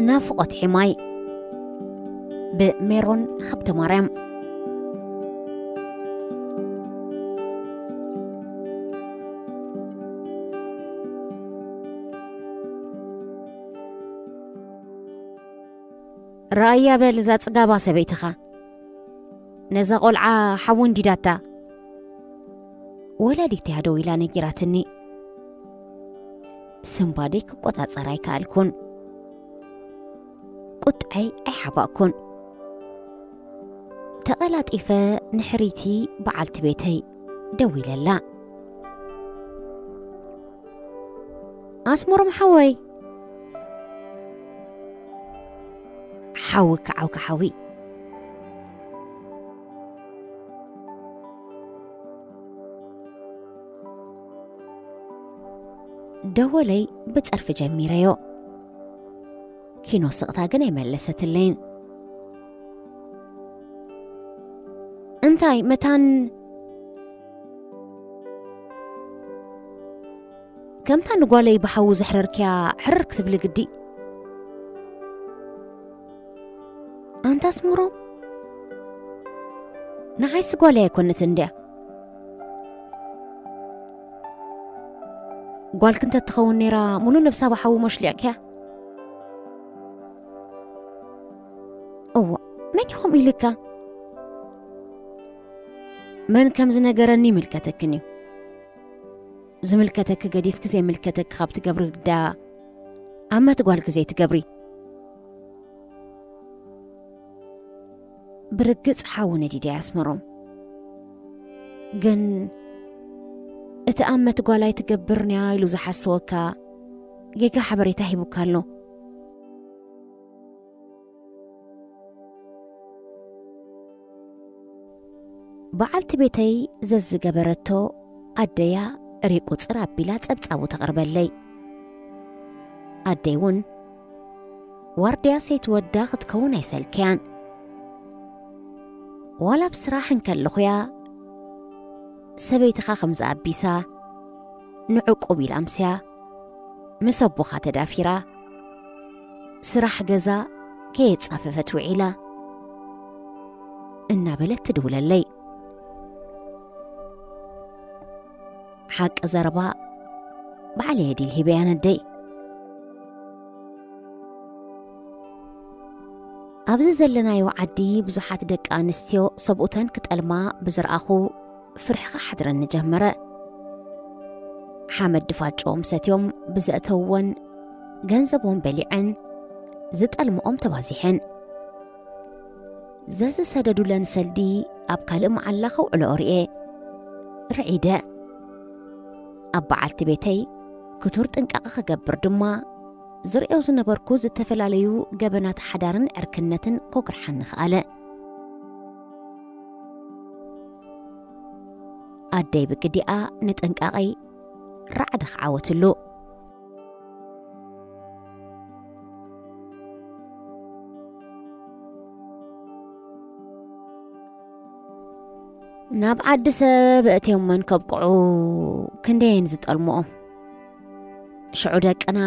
ናፍቖት ሒማይ ብሜሮን ሃብተማርያም። ራእያ በል እዛ ጽጋባ ሰበይትኻ፣ ነዛ ቖልዓ ሓዊ እንዲዳታ። ወላዲተያ ደው ኢላ ነጊራትኒ። ስንባደይ ክቆጻጸር ኣይከኣልኩን። ቁጥዐይ ኣይሓባእኩን። ተቐላጢፈ ንሕሪቲ በዓልቲ ቤተይ ደው ኢለላ። ኣስመሮም ሓወይ፣ ሓዊ ከዓው ከሓዊ። ደወለይ ብጸርፊ ጀሚረዮ። ኪኖ ስቕታ ግን ኣይመለሰትለይን። እንታይ መታን ከምታ ንጓለይ ብሓዊ ዘሕረርክያ ሕርር ክትብሊ ግዲ። ኣንታ ኣስምሮም፣ ንዓይስ ጓለይ ኣይኮነትን እንድያ። ጓልክ እንተ ትኸውን ነይራ፣ ሙሉ ነብሳ ብሓዊ መሽሊዕክያ። እዋ፣ መን እዩ ከምኡ ኢልካ? መን ከም ዝነገረኒ ይምልከተክን እዩ። ዝምልከተኪ ገዲፍኪ ዘይምልከተኪ ካብ ትገብሪ ግዳ፣ ኣመት ጓልኪ ዘይትገብሪ። ብርግጽ ሓዊ ነዲደ ኣስመሮም። ግን እቲ ኣመት ጓል ኣይትገብርንያ ኢሉ ዝሓሰወካ ጌጋ ሓበሬታ ሂቡካ ኣሎ። በዓልቲ ቤተይ ዘዝገበረቶ ኣደያ ሪ ቁጽር ኣቢላ ጸብጻቡ ተቕርበለይ። ኣደይ እውን ዋርድያ ሰይቲ ወዳ ክትከውን ኣይሰልከያን። ዋላ ኣብ ስራሕ እንከለኹያ ሰበይትኻ ከም ዝኣቢሳ ንዕቁብ ኢላ ኣምስያ ምስ ኣቦኻ ተዳፊራ ስራሕ ገዛ ከየጻፈፈት ውዒላ እናበለት ትድውለለይ። ሓቂ ዘረባ ባዕለየ ዲል ሂበያ ነደይ። ኣብዚ ዘለናዮ ዓዲ ብዙሓት ደቂ ኣንስትዮ ሰብኡተን ክጠልማ ብዝረኣኹ ፍርሒ ክሓድረኒ ጀመረ። ሓመድ ድፋጭኦም ሰትዮም ብዘእተውወን ገንዘቦም በሊዐን ዝጠልምኦም ተባዚሐን። ዘዝሰደዱለን ሰልዲ ኣብ ካልእ መዓላ ከውዕልኦ ርኤ። ርዒደ። ኣብ በዓልቲ ቤተይ ክቱር ጥንቃቐ ክገብር ድማ ዝርእዮ ዝነበርኩ ዝተፈላለዩ ገበናት ሓዳርን ዕርክነትን ኮግርሓኒ ኸኣለ። ኣደይ ብግዲኣ ንጥንቃቐይ ራዕዲ ክዓወትሉ። ናብ ዓዲ ሰብ እትዮመን ከብቅዑ ክንደየን ዝጠልምኦም። ሽዑ ደቅና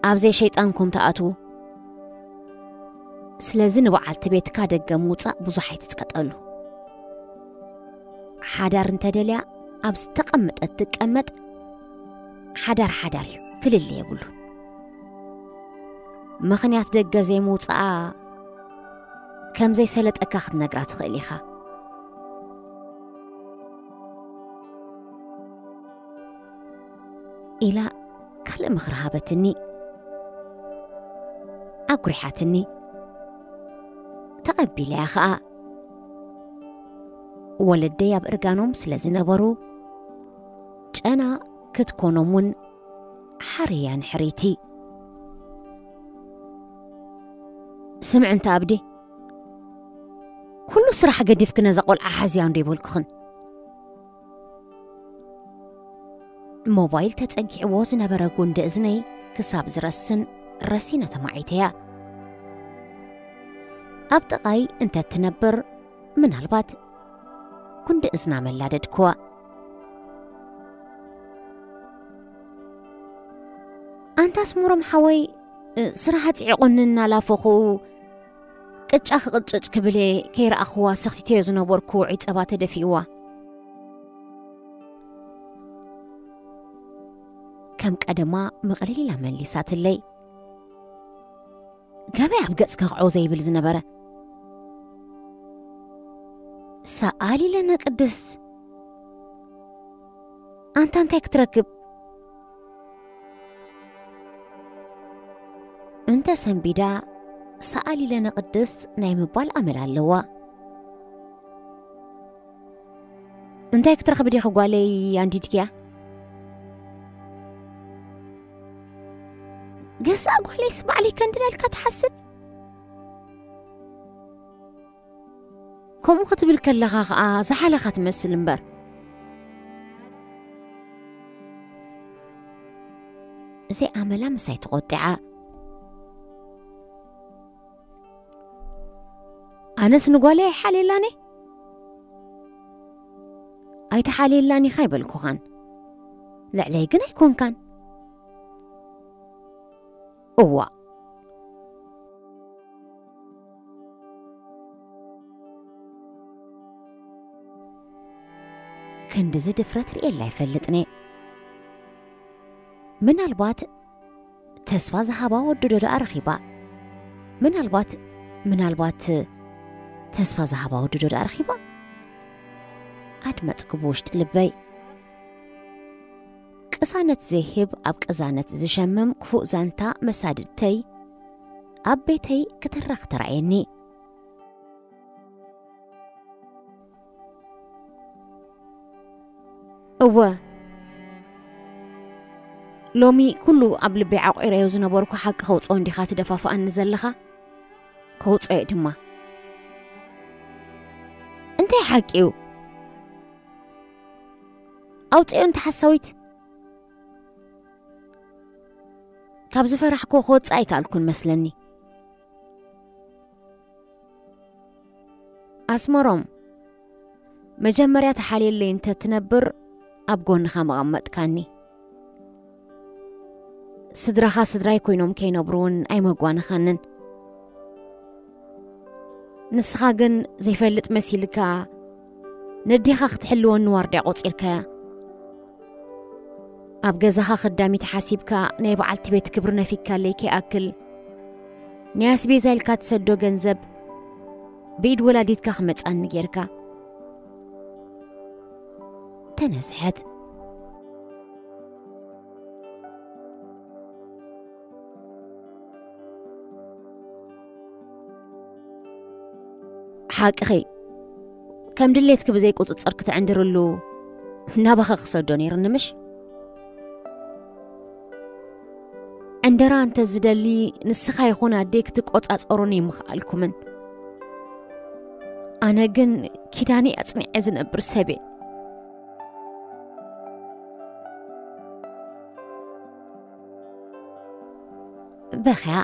ኣብ ዘይሸይጣንኩም ትኣትዉ። ስለዚ ንበዓልቲ ቤትካ ደገ ምውጻእ ብዙሕ ኣይትጽቀጠሉ። ሓዳር እንተደልያ ኣብ ዝተቐመጠት ትቀመጥ። ሓዳር ሓዳር እዩ፣ ፍልልይ የብሉን። ምኽንያት ደገ ዘይምውጻኣ ከም ዘይሰለጠካ ክትነግራ ትኽእል ኢኻ። ኢላ ካልእ ምኽሪ ሃበትኒ። ኣጉሪሓትኒ። ተቐቢለያ ኸኣ። ወለደይ ኣብ እርጋኖም ስለ ዝነበሩ፣ ጨና ክትኮኖም እውን ሓረያ ንሕርይቲ። ስምዒ እንተ ኣብዲ፣ ኩሉ ስራሕ ገዲፍኪ ነዛ ቆልዓ ሓዝያ እንዶ ይበልኩኽን። ሞባይል ተጸጊዕዎ ዝነበረ ጉንዲ እዝነይ ክሳብ ዝረስን ረሲነ ተማዒተያ። ኣብ ጥቓይ እንተ ትነብር፣ ምናልባት ጉንዲ እዝና መላደድክዋ። ኣንታ ኣስምሮም ሓወይ፣ ስራሕ ኣጽዒቑኒ እናላፈኹ ቅጫ ክቕጭጭ ክብል እየ ከይረኣኽዋ ሰኽቲተዮ ዝነበርኩ ውዑይ ጸባ ተደፊእዋ። ከም ቀደማ ምቕልል ኢላ መሊሳትለይ። ገበይ ኣብ ገጽ ከኽዖ ዘይብል ዝነበረ። ሰኣሊ ለነ ቅድስት፣ ኣንታ እንታይ ክትረክብ? እንተ ሰንቢዳ፣ ሰኣሊ ለነ ቅድስት ናይ ምባል ኣመል ኣለዋ። እንታይ ክትረኽቢ ዲኺ ጓለይ፣ ኣንዲድክያ? ገዛእ ጓለይስ ባዕለይ ከንድለልካ ትሓስብ? ከምኡ ክትብል ከለኻ ኸኣ ዝሓለኻ ትመስል እምበር። እዚኣ ኣመላ ምሳይ ተቖጢዓ። ኣነስ ንጓለይ ኣይሓልየላን እየ። ኣይትሓልየላን ኢኻ ኣይበልኩኻን። ልዕለይ ግን ኣይኮንካን። እዋእ። ክንድዚ ድፍረት ርእየላ ኣይፈልጥን እየ። ምናልባት ተስፋ ዝሃባ ወዲ ዶ ደኣ ረኺባ? ምናልባት፣ ምናልባት ተስፋ ዝሃባ ወዲ ዶ ደኣ ረኺባ? ኣድመጽኩ ብውሽጢ ልበይ። ቅሳነት ዘይህብ ኣብ ቅዛነት ዝሸምም ክፉእ ዛንታ መሳድድተይ ኣብ ቤተይ ክትረኽ ተራእየኒ። እወ፣ ሎሚ ኩሉ ኣብ ልበይ ዓቑረዮ ዝነበርኩ ሓቂ ከውጽኦ እንዲኻ ትደፋፍኣኒ ዘለኻ? ከውጽኦ እየ ድማ። እንታይ ሓቂ እዩ? ኣውጽኦ እንተ ሓሳዊት። ካብ ዝፈራሕክዎ ክወጽእ ኣይከኣልኩን መስለኒ። ኣስመሮም፣ መጀመርያ ተሓልየለይ እንተ ትነብር ኣብ ጎንኻ ምቐመጥካኒ። ስድራኻ ስድራይ ኮይኖም ከይነብሩ እውን ኣይመጓነኻንን። ንስኻ ግን ዘይፈልጥ መሲልካ ነዴኻ ክትሕልወኒ ዋርድያ ቆጺርካያ። ኣብ ገዛኻ ከዳሚት ሓሲብካ ናይ በዓልቲ ቤት ክብሪ ነፊግካለይ ከይኣክል፣ ናይ ኣስቤዛ ኢልካ ትሰዶ ገንዘብ ብኢድ ወላዲትካ ክመጻኒ ጌርካ። ተነስሐት። ሓቅኺ፣ ከም ድሌትኪ ብዘይ ቁጽጽር ክትዕንድርሉ ናባኺ ክሰዶ ነይርኒ ምሽ? ዕንደራ እንተ ዝደሊ ንስኻ ይኹን ኣደይ ክትቆጻጸሩኒ ኣይምኽኣልኩምን። ኣነ ግን ኪዳነይ ኣጽኒዐ ዝነብር ሰብ እየ። በኽያ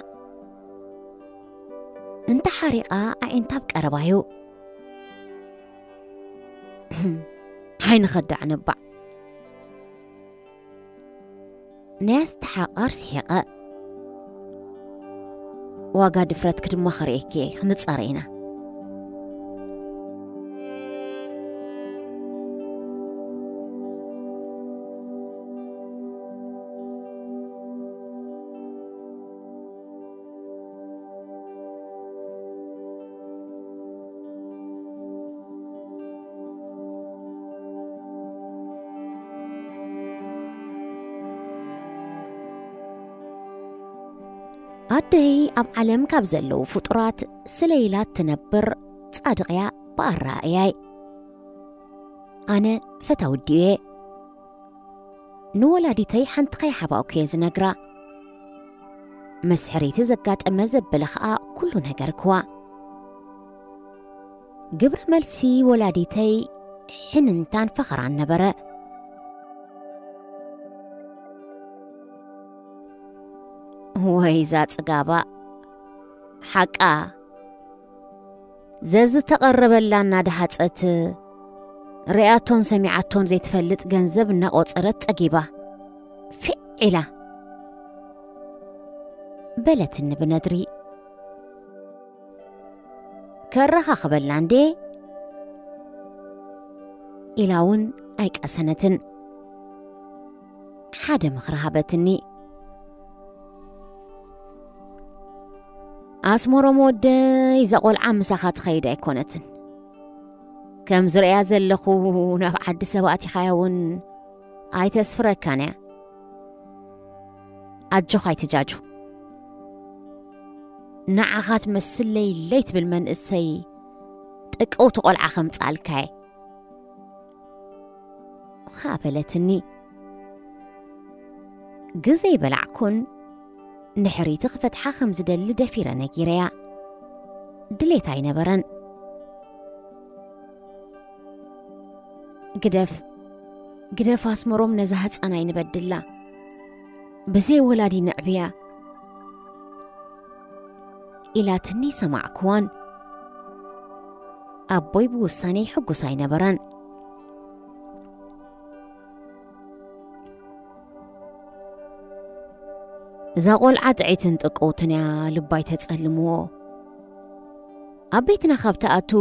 እንተ ሓሪቓ ኣዒንታ ኣብ ቀረባዩ። ዓይኒ ኸዳዕ ነባዕ። ናይ ኣስተሓቓር ስሒቐ። ዋጋ ድፍረትኪ ድማ ኸርእየኪ እየ፣ ክንጻረ ኢና። ኣደይ ኣብ ዓለም ካብ ዘለዉ ፍጡራት ስለ ኢላ እትነብር ጻድቕ እያ ብኣረኣእያይ። ኣነ ፈታዊ ኣዲኡ እየ። ንወላዲተይ ሓንቲ ከይሓባእኩ እየ ዝነግራ። ምስ ሕርይቲ ዘጋጠመ ዘበለ ኸኣ ኩሉ ነገርክዋ። ግብረ መልሲ ወላዲተይ ሕንንታን ፈኸራን ነበረ። ወይ እዛ ጽጋባ፣ ሓቃ፣ ዘዝተቐረበላ እናደሃጸት፣ ሪኣቶን ሰሚዓቶን ዘይትፈልጥ ገንዘብ እናቖጸረት ጸጊባ። ፊዕ ኢላ። በለትኒ ብነድሪ። ከረኻኽበላ እንዴ? ኢላ እውን ኣይቀሰነትን። ሓደ ምኽሪ ሃበትኒ። ኣስመሮም ወደይ፣ እዛ ቆልዓ ምሳኻ ትኸይድ ኣይኮነትን። ከም ዝርእያ ዘለኹ፣ ናብ ዓዲ ሰብ ኣቲኻያ እውን ኣይተስፍረካን እያ። ኣጆኻ ኣይትጃጁ። ንዓኻ ትመስል ለይለይ ትብል መንእሰይ ጥቅውቲ ቆልዓ ከምጽኣልካ እየ። ኸኣ በለትኒ። ግዜ ይበላዕኩን ንሕሪቲ ክፈትሓ ከም ዝደሊ ደፊረ ነጊረያ። ድሌት ኣይነበረን። ግደፍ፣ ግደፍ ኣስመሮም፣ ነዛ ህጻን ኣይንበድላ። ብዘይ ወላዲ ነዕብያ። ኢላትኒ ሰማዕክዋን። ኣቦይ ብውሳኔ ሕጉስ ኣይነበረን። እዛ ቆልዓ ጥዕይትን ጥቅውትን እያ፣ ልባይ ተጸልምዎ። ኣብ ቤትና ካብ ትኣቱ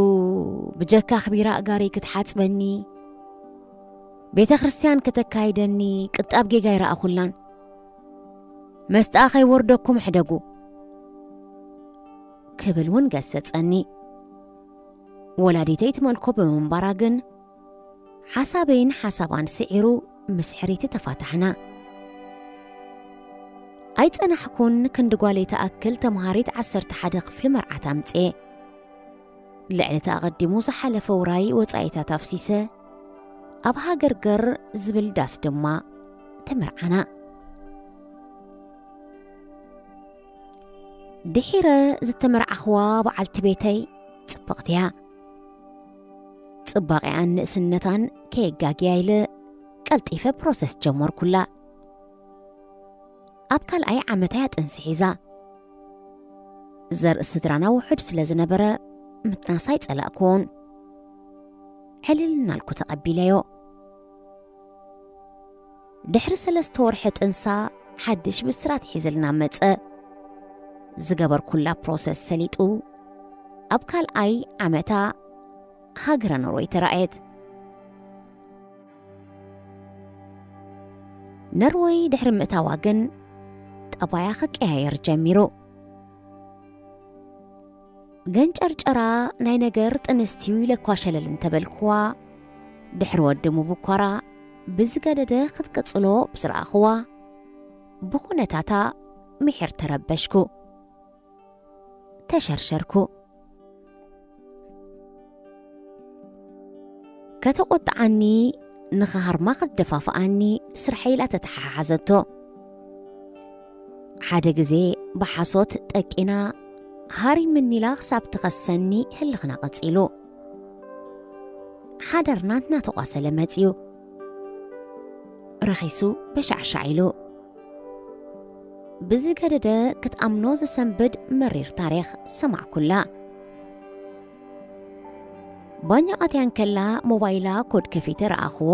ብጀካ ኣኽቢራ ኣእጋረይ ክትሓጽበኒ፣ ቤተ ክርስቲያን ከተካይደኒ ቅጣብ ጌጋ ኣይረኣኹላን። መስጣ ከይወርደኩም ሕደጉ ክብል እውን ገሰጸኒ። ወላዲተይ ትመልኮ ብምንባራ ግን ሓሳበይን ሓሳባን ስዒሩ ምስ ሕሪቲ ተፋታሕና። ኣይጸናሕኩን ክንዲ ጓለይ ትኣክል ተምሃሪት ዓሰርተ ሓደ ክፍሊ መርዓት ኣምጽኤ። ልዕሊ እቲ ኣቐዲሙ ዝሓለፈ ውራይ ወጻኢታት ኣፍሲሰ ኣብ ሃገር ገር ዝብል ዳስ ድማ ተመርዓና። ድሒረ ዝተመርዓኽዋ በዓልቲ ቤተይ ጽብቕቲ እያ። ጽባቐኣን ንእስነታን ከየጋግያ ኢለ ቀልጢፈ ፕሮሰስ ጀመርኩላ። ኣብ ካልኣይ ዓመታ እያ ጥንሲ ሒዛ። ዘርኢ ስድራና ውሑድ ስለ ዝነበረ ምጥናስ ኣይጸላእኩዎን። ዕልል እናልኩ ተቐቢለዮ። ድሕሪ ሰለስተ ወርሒ ጥንሳ ሓድሽ ብስራት ሒዝልና መጸ። ዝገበርኩላ ፕሮሰስ ሰሊጡ ኣብ ካልኣይ ዓመታ ሃገረ ኖርወይ ተራእየት። ነርወይ ድሕሪ ምእታዋ ግን ጠባያ ክቀያየር ጀሚሩ። ገንጨርጨራ ናይ ነገር ጥንስቲ እዩ ኢለ እኳ ሸለል እንተበልክዋ፣ ድሕሪ ወዲ ምብኳራ ብዝገደደ ክትቅጽሎ ብዝረኣኽዋ፣ ብኹነታታ ምሒር ተረበሽኩ፣ ተሸርሸርኩ። ከተቖጥዓኒ፣ ንኽሃርማ ክትደፋፍኣኒ ስርሐይ ኢላ ተተሓሓዘቶ። ሓደ ግዜ ብሓሶት ጠቂና ሃሪምኒ ኢላ ክሳብ ትኸሰኒ ህልኽና ቀጺሉ። ሓዳርና እናተቋሰለ መጺኡ። ረኺሱ በሻዕሻዕ ኢሉ። ብዝገደደ ክትኣምኖ ዘሰንብድ መሪር ታሪኽ ሰማዕኩላ። ባኛ ኣትያ እንከላ ሞባይላ ኮድ ከፊተ ረኣኽዎ።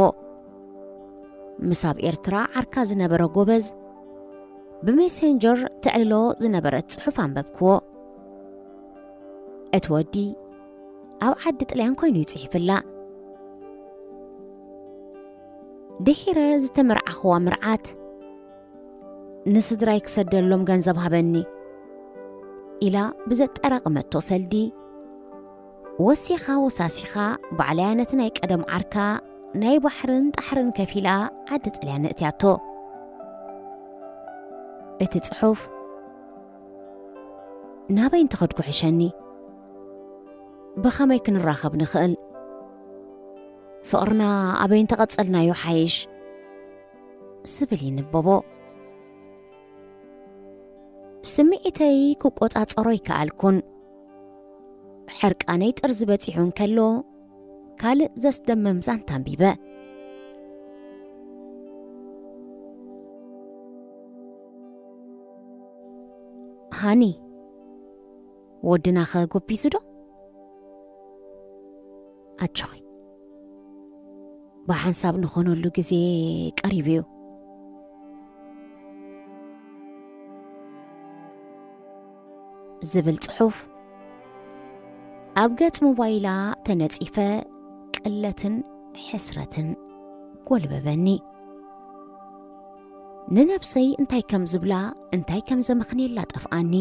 ምስ ኣብ ኤርትራ ዓርካ ዝነበረ ጎበዝ ብሜሴንጀር ተዕልሎ ዝነበረት ጽሑፍ ኣንበብክዎ። እቲ ወዲ ኣብ ዓዲ ጥልያን ኮይኑ እዩ ጽሒፍላ። ድሒረ ዝተመርዓኽዋ ምርዓት፣ "ንስድራይ ክሰደሎም ገንዘብ ሃበኒ" ኢላ ብዘጠራቐመቶ ሰልዲ፣ ወሲኻ ወሳሲኻ ባዕላያ ነቲ ናይ ቀደም ዓርካ ናይ ባሕርን ጣሕርን ከፊላ ዓዲ ጥልያን እትያቶ። እቲ ጽሑፍ፣ "ናበይ እንተኸድኩ ሕሸኒ? ብኸመይ ክንራኸብ ንኽእል? ፍቕርና ኣበይ እንተቐጸልናዮ ሓይሽ?" ዝብል ይንበቦ። ስምዒተይ ክቆጻጸሮ ኣይከኣልኩን። ሕርቃነይ ጥርዚ በጺሑ እንከሎ፣ ካልእ ዘስደምም ዛንታ ኣንቢበ። ሃኒ፣ ወድናኸ ጎቢዙ ዶ? ኣጆኺ፣ ብሓንሳብ ንኾነሉ ግዜ ቀሪቡ እዩ። ዝብል ጽሑፍ ኣብ ገጽ ሞባይላ ተነጺፈ፣ ቅለትን ሕስረትን ጎልበበኒ። ንነብሰይ እንታይ ከም ዝብላ፣ እንታይ ከም ዘመኽንየላ ጠፍኣኒ።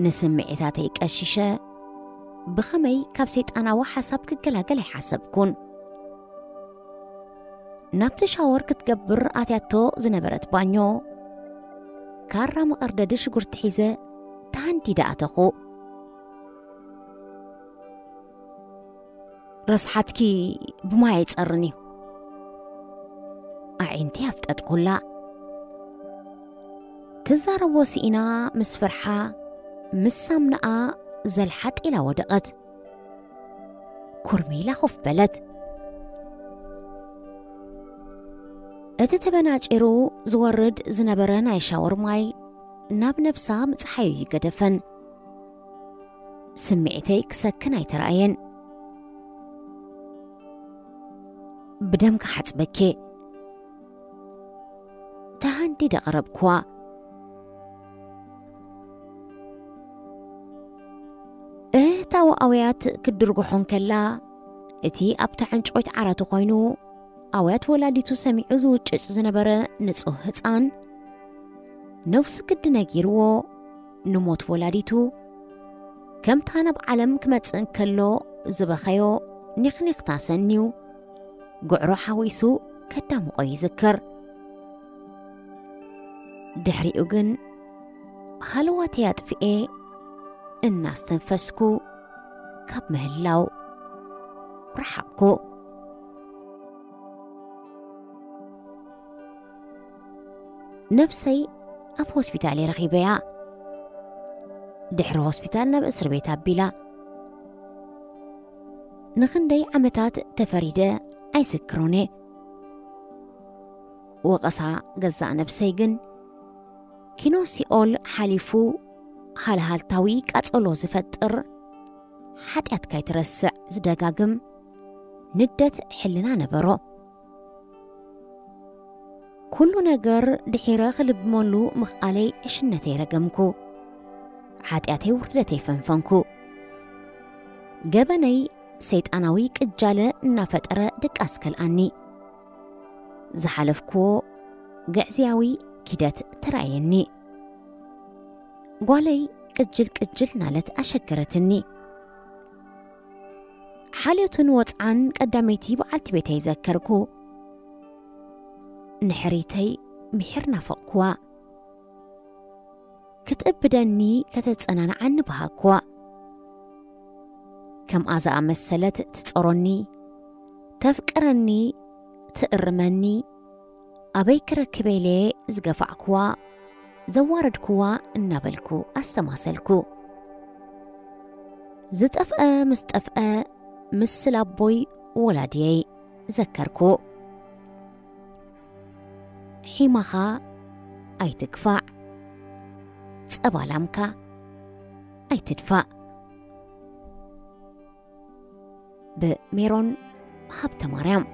ንስምዒታተይ ቀሺሸ፣ ብኸመይ ካብ ሰይጣናዊ ሓሳብ ክገላገል ኣይሓሰብኩን። ናብቲ ሻወር ክትገብር ኣትያቶ ዝነበረት ባኞ፣ ካራ መቐርደዲ ሽጉርቲ ሒዘ ተሃንዲደ ኣተኹ። ረስሓትኪ ብማይ ኣይጸርን እዩ። ኣዒንቲ ኣፍጠጥኩላ። ትዛረቦ ስኢና ምስ ፍርሓ፣ ምስ ሳምናኣ ዘልሓጥ ኢላ ወደቐት። ኩርሚ ኢላ ኮፍ በለት። እቲ ተበናጪሩ ዝወርድ ዝነበረ ናይ ሻወር ማይ ናብ ነብሳ ምጽሓዩ ይገደፈን። ስምዒተይ ክሰክን ኣይተራእየን። ብደም ክሓጽበኬ። ተሃንዲደ ቀረብኩዋ። እህታዊ ኣውያት ክትድርጉሖ እንከላ፣ እቲ ኣብታ ዕንጨወይት ዓራቱ ኮይኑ ኣውያት ወላዲቱ ሰሚዑ ዝውጭጭ ዝነበረ ንጹህ ህጻን፣ ነብሱ ግዲ ነጊርዎ፣ ንሞት ወላዲቱ፣ ከምታ ናብ ዓለም ክመጽእ እንከሎ ዝበኸዮ ኒኽኒኽታ ሰንዩ፣ ጉዕሮ ሓዊሱ ከዳምቖ ይዝክር። ድሕሪኡ ግን ሃለዋተይ ኣጥፊኤ እናስተንፈስኩ ካብ ምህላው ረሓቕኩ። ነፍሰይ ኣብ ሆስፒታል እየ ረኺበያ። ድሕሪ ሆስፒታል ናብ እስር ቤት ኣቢላ። ንኽንደይ ዓመታት ተፈሪደ ኣይዝክሮን እየ። ወቐሳ ገዛእ ነብሰይ ግን ኪኖ ሲኦል ሓሊፉ ሃልሃልታዊ ቃጸሎ ዝፈጥር ሓጢኣት ካይትረስዕ ዝደጋግም ንደት ሕልና ነበሮ። ኩሉ ነገር ድሒረ ክልብመሉ ምኽኣለይ ዕሽነተይ ረገምኩ። ሓጢኣተይ ውርደተይ ፈንፈንኩ። ገበነይ ሰይጣናዊ ቅጃለ እናፈጠረ ድቃስ ከልኣኒ። ዝሓለፍኩዎ ግዕዝያዊ ኪደት ተራእየኒ። ጓለይ ቅጅል ቅጅል ናለት ኣሸገረትኒ። ሓልዮትን ወጽዓን ቀዳመይቲ በዓልቲ ቤተይ ዘከርኩ። ንሕሪተይ ምሒር ናፈቕኩዋ። ክትእብደኒ ከተጸናንዓኒ በሃግኩዋ። ከምኣ ዝኣመሰለት ትጾሮኒ፣ ተፍቅረኒ፣ ትእርመኒ፣ ኣበይ ክረክበ ኢለ ዝገፋዕኩዋ፣ ዘዋረድኩዋ እናበልኩ ኣስተማሰልኩ። ዝጠፍአ ምስ ጠፍአ ምስል ኣቦይ ወላድየይ ዘከርኩ። ሒማኻ ኣይትግፋዕ፣ ጸባ ላምካ ኣይትድፋእ። ብሜሮን ሃብተ ማርያም።